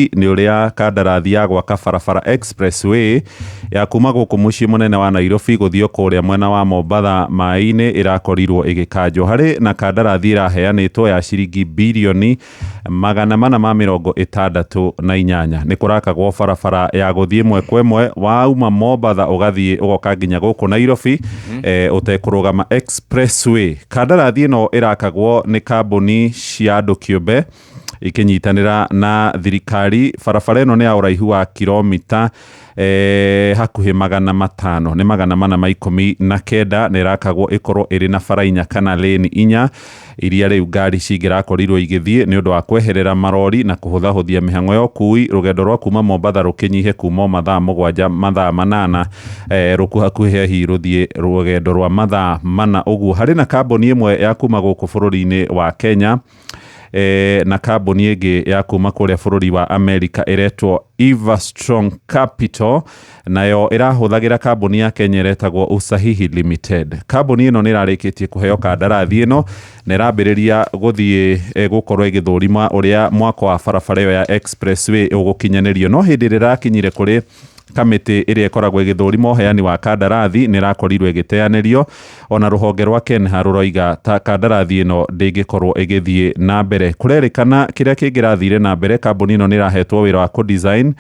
Nĩ ũrĩa kandarathi ya gwaka barabara expressway ya kuma gũkũ mũciĩ mũnene wa Nairobi gũthiĩ kũrĩa mwena wa Mombatha maĩ-inĩ ĩrakorirwo ĩgĩkanjwo. Harĩ na kandarathi ĩraheanĩtwo ya ciringi birioni 468. Nĩ kũrakagwo barabara ya gũthiĩ ĩmwe kwa ĩmwe wauma Mombatha ũgathiĩ ũgoka nginya gũkũ Nairobi ũtekũrũgama, expressway. Kandarathi ĩno ĩrakagwo nĩ kambuni cia andũ kĩũmbe ikĩnyitanĩra na thirikari. Barabara ĩno nĩ ya ũraihu wa kilomita hakuhĩ 500, nĩ 419, na ĩrakagwo ĩkorwo ĩrĩ na bara inya kana lane inya iria rĩu ngari cingĩrakorirwo igĩthiĩ, nĩ ũndũ wa kweherera marori na kũhũthahũthia mĩhang'o ya ũkui. Rũgendo rwa kuma Mombatha rũkĩnyihe kuma o mathaa 7, mathaa 8, rũkuhakuhĩ hihi rũthiĩ rũgendo rwa mathaa 4 ũguo. Harĩ na kambuni ĩmwe ya kuma gũkũ bũrũri-inĩ wa Kenya na kambuni ĩngĩ ya kuma kũrĩa bũrũri wa America ĩretwo Everstrong Capital, nayo ĩrahũthagĩra kambuni ya Kenya ĩretagwo Usahihi Limited. Kambuni ĩno nĩ ĩrarĩkĩtie kũheo kandarathi ĩno na ĩrambĩrĩria gũthiĩ gũkorwo ĩgĩthũrima ũrĩa mwako wa barabara ĩyo ya expressway ũgũkinyanĩrio. No hĩndĩ ĩrĩa ĩrakinyire kũrĩ kamĩtĩ ĩrĩa ĩkoragwo ĩgĩthũrima ũheani wa kandarathi, nĩ ĩrakorirwo ĩgĩteanĩrio. Ona rũhonge rwa KENHA rũroiga ta kandarathi ĩno ndĩngĩkorwo ĩgĩthiĩ na mbere. Kũrerĩkana kĩrĩa kĩngĩrathire na mbere, kambuni ĩno nĩ ĩrahetwo wĩra wa kũ-design,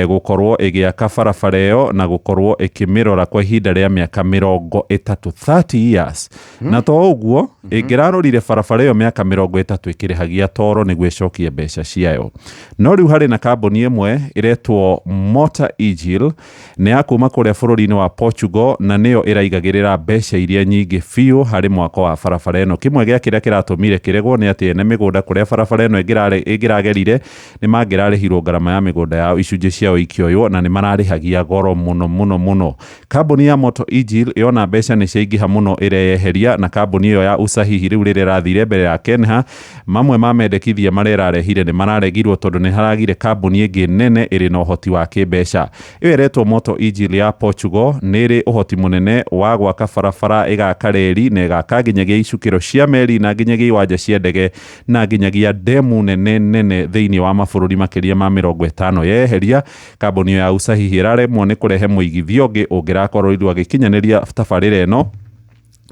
gũkorwo ĩgĩaka barabara ĩyo na gũkorwo ĩkĩmĩrora kwa ihinda rĩa mĩaka 30, 30 years. Na to ũguo, ĩngĩrarorire barabara ĩyo mĩaka 30 ĩkĩrĩhagia toro nĩguo ĩcokie mbeca ciayo. No rĩu harĩ na kambuni ĩmwe ĩretwo Motor Egil, nĩ ya kuma kũrĩa bũrũri-inĩ wa Portugal, na nĩyo ĩraigagĩrĩra mbeca iria nyingĩ biũ harĩ mwako wa barabara ĩno. Kĩmwe gĩa kĩrĩa kĩratũmire kĩregwo nĩ atĩ ene mĩgũnda kũrĩa barabara ĩno ĩngĩragerire nĩ mangĩrarĩhirwo ngarama ya mĩgũnda yao, icunjĩ ciao ikĩoywo, na nĩ mararĩhagia goro mũno mũno mũno. Kambuni ya Moto Egil yona mbeca nĩ ciaingĩha mũno ĩreyeheria na kambuni ĩyo ya Usahihi. Rĩu rĩrĩa ĩrathire mbere ya KENHA, mamwe ma mendekithia marĩa ĩrarehire nĩ mararegirwo tondũ nĩ haragire kambuni ĩngĩ nene ĩrĩ na ũhoti wa kĩmbeca. Ĩyo ĩretwo Moto Egil ya Portugal nĩ ĩrĩ ũhoti mũnene wa gwaka barabara, ĩgaka reri, na ĩgaka nginyagia icukĩro cia meri na nginyagia iwanja cia ndege na nginyagia ndemu nene nene thĩinĩ wa mabũrũri makĩria ma 50. Yeheria kambuni ĩyo ya Usahihi, ĩraremwo nĩ kũrehe mũigithia ũngĩ ũngĩrakorirwo agĩkinyanĩria tabarĩra ĩno.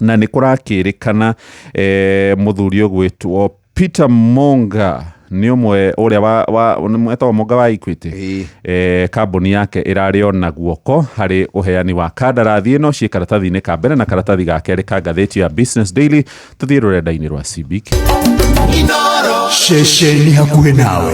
Na nĩ kũrakĩrĩkana mũthuri ũgwĩtwo Peter Monga nĩ ũmwe ũrĩa wa nĩ etagwo Monga wa Equity. Kambuni yake ĩrarĩ ona guoko harĩ ũheani wa kandarathi ĩno. Ciĩ karatathi-inĩ ka mbere na karatathi ga kerĩ ka ngathĩti ya Business Daily. Tũthiĩ rũrenda-inĩ rwa CBK. Ceceni hakuhĩ nawe.